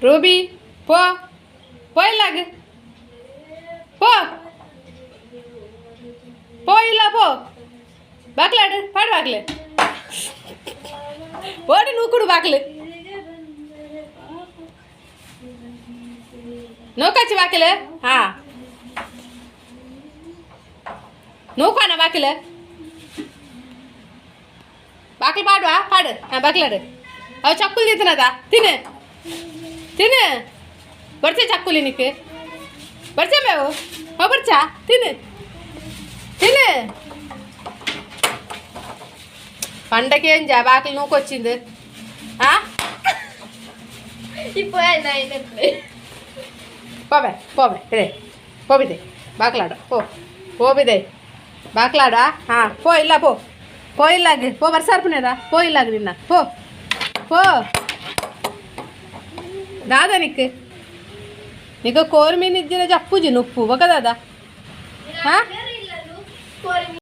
Ruby, ಪೋ ಪೋ ಇಲ್ಲಾಗ ಪೋ ಪೋ ಇಲ್ಲ ಪೋ. ಬಾಕ್ಲಾಡು, ಪಾಡು ಬಾಕ್ಲೆ. ಓಡಿ ನೂಕುಡು ಬಾಕ್ಲು. ನೂಕಚ್ಚಿ ಬಾಕಿಲು. ಹಾ, ನೂಕಾನ ಬಾಕಿಲು. ಬಾಕಿಲು ಪಾಡುವ, ಪಾಡು. ಹಾಂ, ಬಾಕ್ಲಾಡು. ಅವು ಚಕ್ಕುಲಿ ತಿನ್ನದ? ತಿನ್ನು ತಿನ್ನು. ಬರ್ಚೆ ಚಕ್ಕುಲಿ ನಿಕ್ ಬರ್ಚೆ ಮೇವು. ಹೋ ಬರ್ಚಾ? ತಿನ್ನು ತಿನ್ನು. పండకేం జా బాకిలు నూకొచ్చింది? పోవే పోవే, ఇదే పోబిదే. బాకలాడు, పో పోబిదే. బాకలాడా? ಹಾಂ, ಪೋ ಇಲ್ಲ ಪೋ. ಪೋ ಇಲ್ಲಾಗ ಪೋ. ಬರ್ಸಾರ್ಪುನೇದ ಪೋ ಇಲ್ಲಾಗ ನಿನ್ನ. ಪೋ ಪೋ. ದಾದ ನಿಕ್ ನಿಕ ಕೋರ್ಮೀನ್ ಇದ್ದಿನ ಜಪ್ಪುಜಿ ನುಪ್ಪು ಬೊಕ ದಾದ? ಹಾಂ.